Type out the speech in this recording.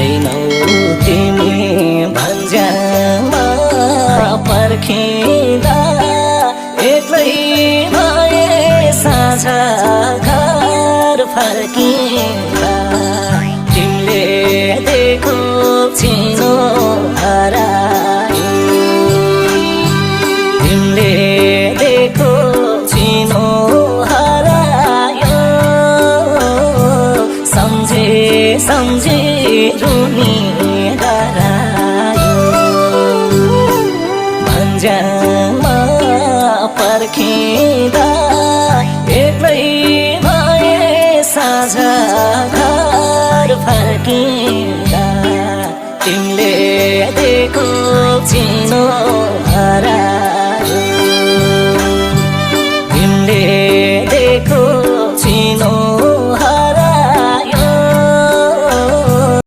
छैनौ तिमी भन्ज्याङमा पर्खिँदा एक्लै भए साझा घर फर्किँदा तिमीले देखो चिनो हरायो तिमीले देखो चिनो हरायो सम्झे सम्झे रुनी गरायो भन्ज्याङमा पर्खिँदा